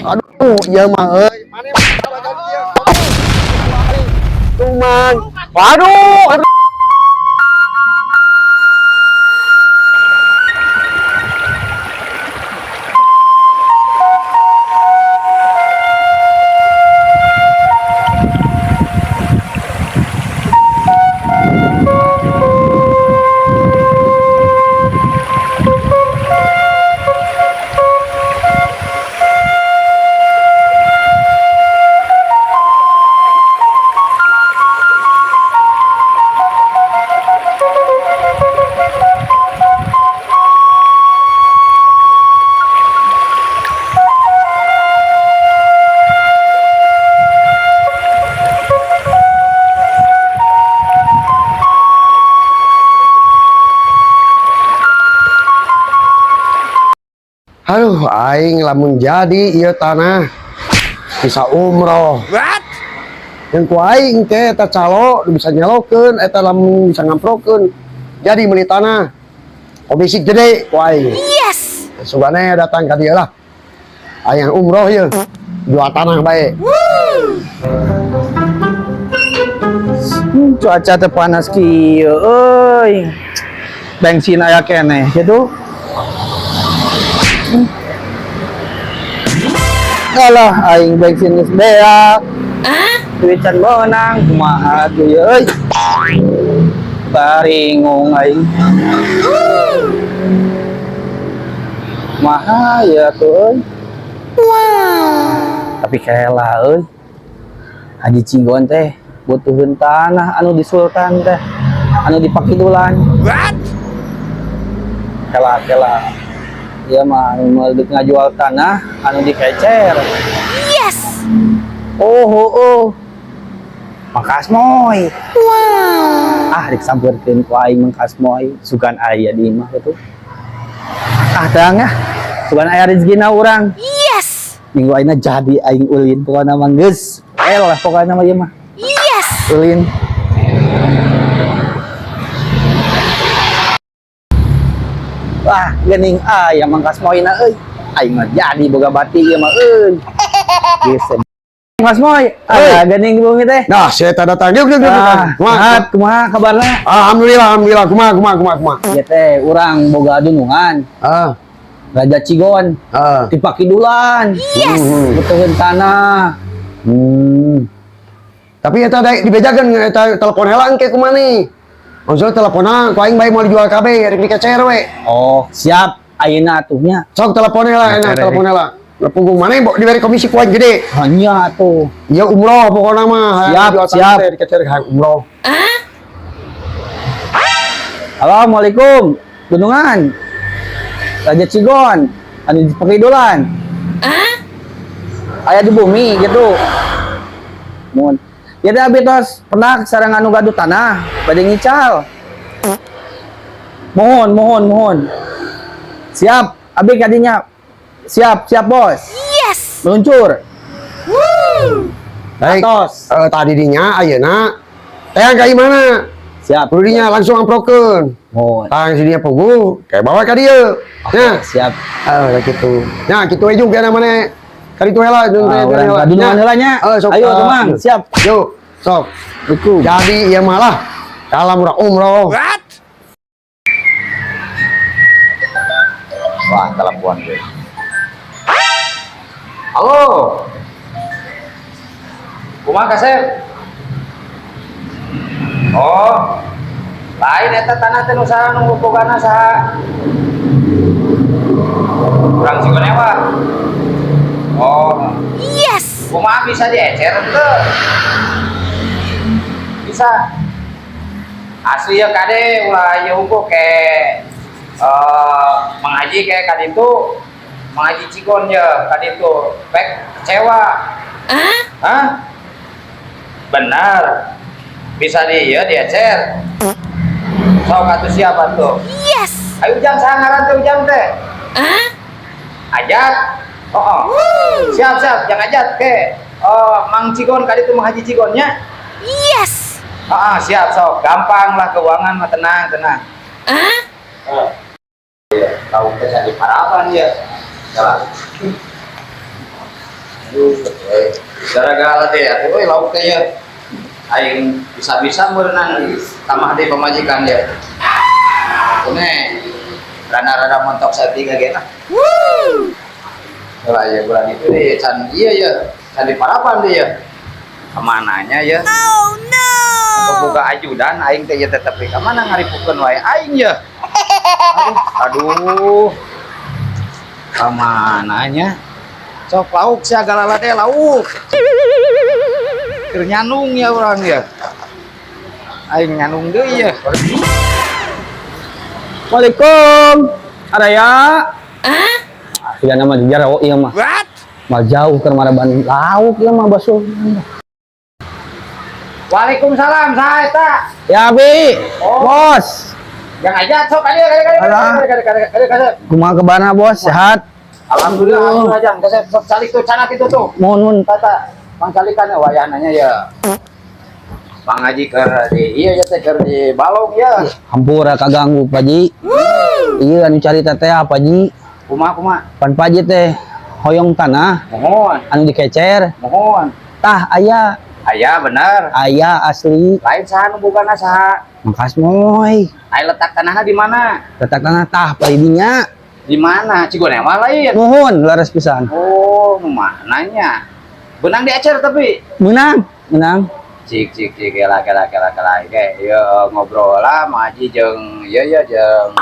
Aduh, ieu mah euy. Maneh mah Cuman, waduh, aduh. Aduh, aing lamun jadi ieu tanah bisa umroh. What? Yang ku aing teh eta calo bisa nyelokeun, eta lamun bisa ngamprokeun. Jadi meuli tanah. Komisi gede ku aing. Yes! Sugane datang ka dieu lah. Aing umroh ye. Jual tanah bae. Cuaca teh panas kieu euy. Bensin aya keneh gitu. Alah aing bensin geus beak. Duit can meunang kumaha atuh ye euy. Baringung aing. Kumaha ya atuh euy. Tapi kela euy. Haji Cigon teh butuheun tanah anu di Sultan teh, anu di Pakidulan. What? Kela kela. Dia mah anu mau ngajual tanah anu dikecer. Yes! Oh, oh, oh. Mangkas moy. Wow! Ah, rek sampeurkeun ku aing mangkas moy, sugan aya di imah gitu. Ah, tang ah. Sugan aya rezekina urang. Yes! Minggu ayeuna jadi aing ulin pokona mah geus. El lah pokona mah ieu mah. Yes! Ulin. Wah, geuning aya mangkas moyna euy. Aing mah jadi boga bati ieu mah euy. Geus. Mas Moy, ah, geuning di bumi teh. Nah, si eta datang. Diuk, diuk, diuk. Ah, Kumaha? sehat, kumaha kabarna? Alhamdulillah, alhamdulillah. Kumaha, kumaha, kumaha, kumaha. Ieu teh urang boga dunungan, Ah, Raja Cigon, ah. di Pakidulan. Yes! Butuheun tanah. Tapi eta daek dibejakeun eta telepon heula engke kumaha nih. Maksudnya teleponna ku aing bae mau dijual kabeh rek dikecer we. Oh, siap. Ayeuna atuh nya. Sok telepon heula enak telepon heula. Punggung mana diberi komisi ku aing gede. Hanya atuh. Ya umroh pokoknya mah. Hayang Siap, jual tanah siap. teh dikecer hayang umroh. Assalamualaikum, Gunungan. Raja Cigon, anu di Pakidulan. Aya di bumi gitu. Mun. Ya abi tos pernah sareng anu gaduh tanah, bade ngical. Mohon, mohon, mohon. Siap, abi kadinya. Siap, siap bos. Yes! Meluncur. Baik. Atos. Eh, tadi dinya ayeuna teh ka mana? Siap. Kudu dinya langsung amprokeun. Mohon. Tang si dinya puguh, kayak bawa ka dieu. Oke, Nya. siap. Eh, gitu. Nya kitu we juga namanya. Ka ditu heula jeung Ah, teh urang heula. ka dunungan heula nya. Eh, sok. Ayo, ah, Tumang, siap. Yuk, sok. Assalamualaikum. Jadi ieu malah kalam urang umroh. What? Wah, telepon gue. Halo. Kumaha kasep? Oh. Lain eta tanah teh nu saha nu bogana saha? Urang Cigonewa. Oh, Yes! kumaha bisa diecer henteu? Bisa. Asli ya kade ulah ieu hukum ke mengaji kayak kaditu mengaji Cigon ya kaditu pek kecewa. Hah? Benar. Bisa di ya diecer. Sok atuh siapa tuh? Yes! Ayo ujang saha ngaran teh ujang teh? Ajat. Oh, oh. Siap siap jangan ajat ke. Oh, Mang Cigon kaditu Mang Haji Cigonnya. Yes! Ah, siap sok. Gampang lah keuangan mah tenang tenang. Oh. Iya, tahu teh jadi paraban ya. Jalan. Aduh, gara-gara teh atuh euy lauk teh ya. Aing bisa-bisa meureunan tambah deui pamajikan ya. Ini rada-rada montok saeutik ge lah. Lah ya bulan itu deh, can iya ya, can diparapan deh ya. Kemananya ya? Oh no! Boga ajudan aing teh ya tetep di kamana ngaripukeun wae aing ya. Aduh, aduh. Kamananya? Sok lauk sia galala teh lauk. Keur nyandung ya urang ya. Aing nyandung deui ya. Waalaikum. Araya. Sudah nama di jaro ieu mah. What? Mal jauh ke maraban lauk ieu mah basuh. Waalaikumsalam, saha eta? Ya Bi. Oh. Bos. Yang aja sok ka dieu ka dieu ka Alah. dieu ka dieu ka dieu ka dieu ka dieu. Kumaha kebana bos? Sehat? Alhamdulillah, alhamdulillah jang. Kasep sok calik tuh canat itu tuh. Mohon mohon. Tata, pangcalikan ya wayahananya ya. Bang Haji keur di iya ya teh keur di balong ya. Hampura kaganggu Pak Ji. Iya anu cari teh apa Ji? Kumaha kumaha? Pan Pak Ji teh hoyong tanah Mohon, anu dikecer. mohon. Tah aya, Aya bener. aya asli. Lain saha nu bogana saha? Mangkas moy. Aya letak tanahna di mana? Letak tanah tah palidinya. Di mana? Cigonewa lain. Mohon laras pisan. Oh, nu mananya? Benang diecer tapi. Menang, menang. Cik cik cik kela kela kela kela ke ieu ngobrol lah Mang Haji jeung ieu ya jeung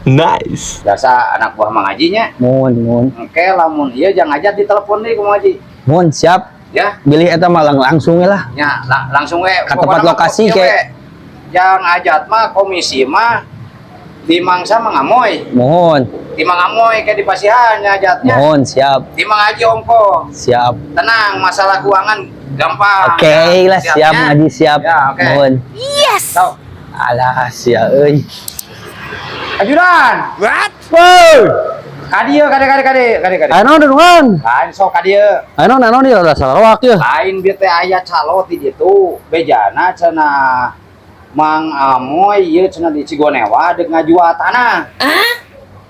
Nice. biasa anak buah Mang Haji nya. Mohon, mohon. Oke, lamun ieu jangan aja ditelepon deui ku Mang Haji. Mohon siap. Ya. Bilih eta mah langsung we lah. Ya, langsung we. Ke tempat Pokokna mah lokasi ieu ke. we. Yang ajat mah komisi mah di Mangsa Mangamoy. Mohon, Di Mangamoy kayak di Pasihan nya ajatnya. mohon siap, Di Mang Haji ongko. siap. Tenang, masalah keuangan gampang. Oke lah siap ya? ngaji siap. Ya, oke. Mohon. Yes! Tau. Alah sia euy. Ajudan. What? Woi, Ka dieu, kade kade kade kade kade. aya naon dunungan? Lain sok ka dieu. Aya naon aya naon ieu rada sarawak ya. Lain bieu teh aya calo ti ditu. Bejana cenah Mang Amoy ieu cenah di Cigonewa deuk ngajual tanah.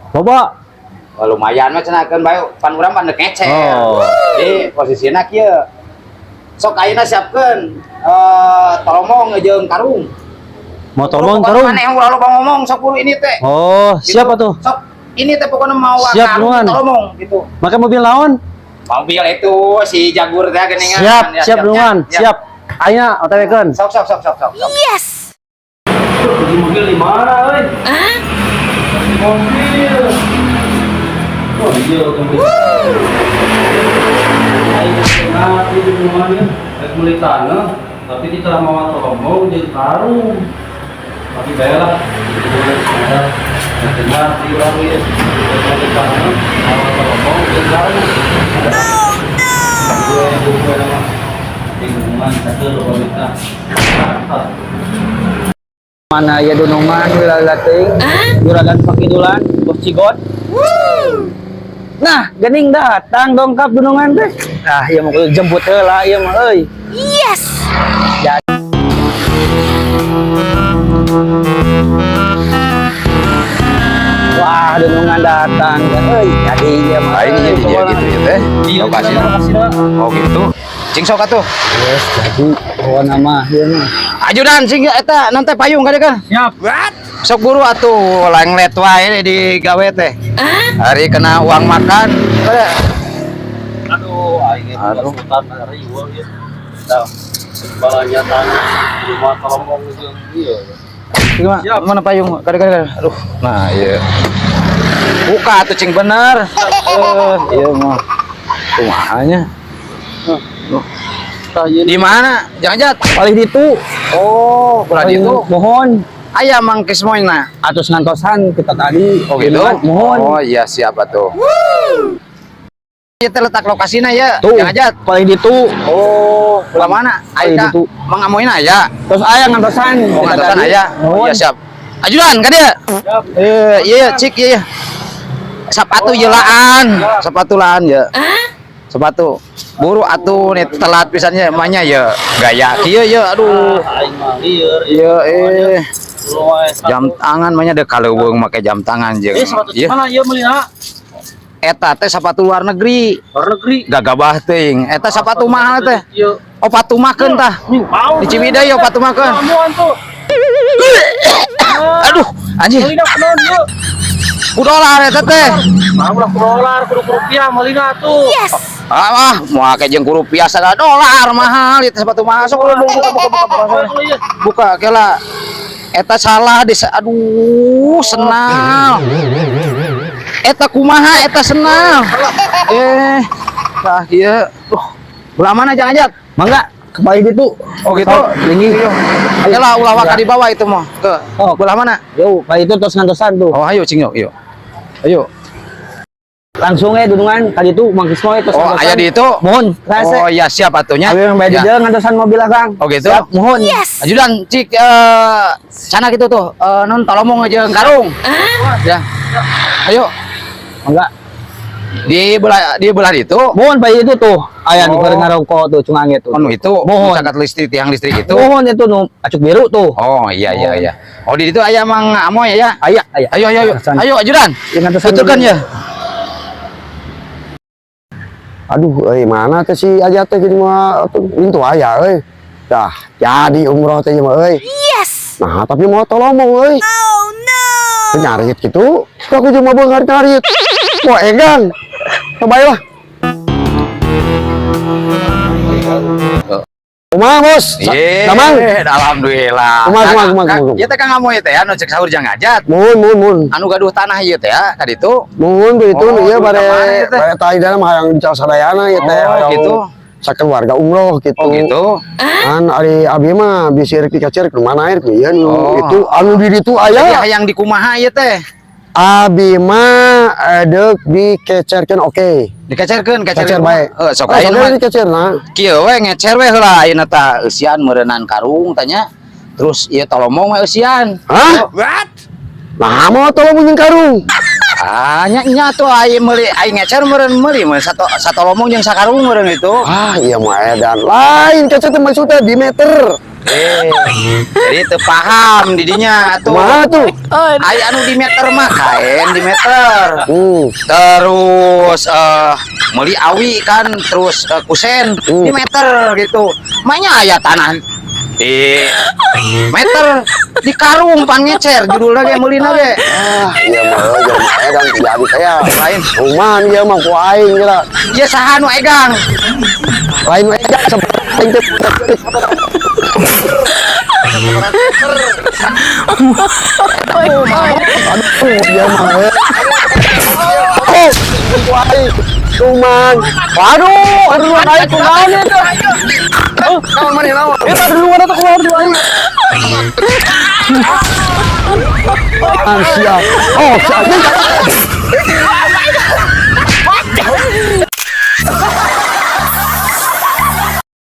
Loba. Wah, lumayan mah cenah keun bae pan urang pan deuk ngecer. Oh. Jadi posisina kieu. Sok ayeuna siapkeun tolomong jeung karung. Mau tolong karung. Maneh ulah loba ngomong sok buru ini teh. Oh, Gitu. siap atuh. Sok ini teh pokoknya mau Siap, karung Nuan. tolomong gitu. Make mobil naon? Mobil itu si Jagur teh geuningan. Siap, Ya, siap ya, dunungan, ya. siap. Ayeuna OTW-keun. Sok sok sok sok sok. sok. Yes! Beli mobil di mana, euy? Mobil. Oh, iya mobil. Aing cenah di rumahnya, rek meuli tanah, tapi kita mau tolong jeung karung. Tapi bae lah, nanti mati urang ieu. Rek meuli tanah, mau tolong jeung karung. Oh no! Gue gue nama bingungan satu loba minta. Mana ya dunungan wilayah teuing. Juragan Pakidulan, Bos Cigon. Nah, gening datang dongkap dunungan teh. Nah, ieu mah kudu jemput heula ieu mah euy. Yes! Wah, dunungan datang euy. Jadi ieu mah. Lain euy, iya dia gitu ya teh. Lokasi. Oh gitu. Cing sok atuh. Yes, jadi pokona mah ieu mah. Ajudan sing eta nanti payung kade kan. Siap. Sok buru atuh lenglet wae di gawe teh. Hari kena uang makan. Aduh, aing itu Aduh. sultan riweuh ieu. Dah. Balanja tanah di rumah tolong jeung ieu. Gimana? Siap. Mana payung? Kade kade kade. Aduh. Nah, iya. Buka atuh cing bener. Iya mah. Kumaha nya? Tah ieu Di mana? Jangan jat. Paling ditu. Oh, belah ditu. Mohon Aya Mang Kismoyna. atus ngantosan kita tadi. Oh gitu. Dunungan, Mohon. Oh iya siap atuh. Ieu teh letak lokasina ya. Tuh, Jangan jat. paling ditu. Oh, belah mana? Paling Aya ditu. Mang Amoyna aya. Terus aya ngantosan. Oh, kita ngantosan tadi. aya. Oh, Mohon. iya siap. Ajudan ka dieu. Siap. Eh, iya iya cik iya iya. Sepatu yelaan, sepatu laan ya. Sepatu. Buru atuh nih telat pisannya emangnya ya. Gaya kieu ya aduh. Aing mah lieur. Iya eh Buru wae. jam tangan mah nya deuk kaleuweung make jam tangan jeung. Eh, sepatu Iya. mana ieu meulina? Eta teh sepatu luar negeri. Luar negeri. Gagabah teuing. Eta sepatu mahal teh. Iya. Oh, patumakeun tah. Mau. Di Ciwidey yo patumakeun. Kamuan tuh. Aduh, anjing. Melina kunaon ieu? Ku dolar eta teh. Mau lah ku dolar, kudu ku rupiah melina tuh. Yes! Ah, ah, moal ke jeung ku rupiah sagala dolar mahal ieu teh sepatu mahal. Sok buka buka buka buka. Buka, Iya. buka kela. Eta salah di, aduh, senal. Eta kumaha eta senal. Eh, tah ieu. Belah mana jangan ajak? Mangga, kembali gitu. Oh gitu. Sok, tinggi. Ayo lah ulah waka di bawah itu mah. Ke. Oh. Belah mana? Yo, pak itu terus ngantosan tuh. Oh, ayo cing yuk, yuk. Ayo. Langsung dudungan tadi tuh Mang Kismoy terus Oh, ngantosan. aya di itu. Mohon, rese. Oh iya siap atunya. Abi yang bayar Ya. di jalan ngantosan mobil lah, Kang. Oh gitu. Siap, mohon. Yes! Ajudan cik sana gitu tuh. Non tolomong aja karung. Ya. Ayo Mangga. di belah itu. Mohon pak itu tuh. Aya nu Oh. keur ngarokok tuh cungangnya tuh. Anu itu, Mohon. cakat listrik tiang listrik itu. Mohon itu nu acuk biru tuh. Oh iya iya iya. Oh di itu aya Mang Amoy ya. Aya, aya. Ayo ayo ayo. Ngantosan. Ayo ajudan. Ya, ngantosan Betulkan dulu. ya. Aduh, euy mana teh si Ajat teh gini mah atuh intu aya euy. Dah, jadi umroh teh mah euy. Yes! Nah, tapi mau tolomong euy. Oh no! Nyarit gitu. Aku cuma beunghar nyarit. Wah, egang. Coba lah. Kumaha, Bos? Iya, Damang. alhamdulillah. Kumaha, kumaha, kumaha, kumaha. Ieu teh Kang Amoy teh anu cek sahur jang ngajat. Muhun, muhun, muhun. Anu gaduh tanah ieu teh ya, ka ditu. Muhun tuh itu Oh, ieu duit bare kamana ieu teh? bare tai dalam hayang cal sadayana ieu teh. Oh, hayang gitu. Sakeluarga umroh gitu. Oh gitu. Kan ari abi mah bisi rek dikacer ke mana air ieu nu Oh. itu anu di ditu Jadi aya. hayang dikumaha ieu teh? Abi mah deuk dikecerkeun oke. Dikecerkeun, Kecer bae. Heuh, sok Oh, ayeuna sok mah dikecerna. kieu we ngecer we heula ayeuna tah eusian meureunnan karung tanya. Terus ieu tolomong we eusian. Hah? What? Nah, mau tolong jeung karung. Ah, nya nya tuh aing meuli aing ngecer meureun meuli mah satu satolomong jeung sakarung meureun itu. Ah, iya mah edan. Lain kecer teh maksudnya di meter. Eh, jadi teu paham didinya atuh. Kumaha tuh? Aya anu di meter mah kain di meter. Terus meuli awi kan terus kusen di meter gitu. Manya aya tanah di meter di karung pan ngecer judulna ge meulina ge. Ah, iya mah euy, mah edan jadi saya. Lain. Kumaha ieu mah ku aing geura. Ieu saha nu egang? Lain nu edan aing teh. Aduh, iya mah euy. Oh, ku aing. Cuman, waduh, aduh, aing kumaha ieu teh? Naon maneh naon? Eta duluan atau keluar dulu aing? Ah, siap. Oh, siap.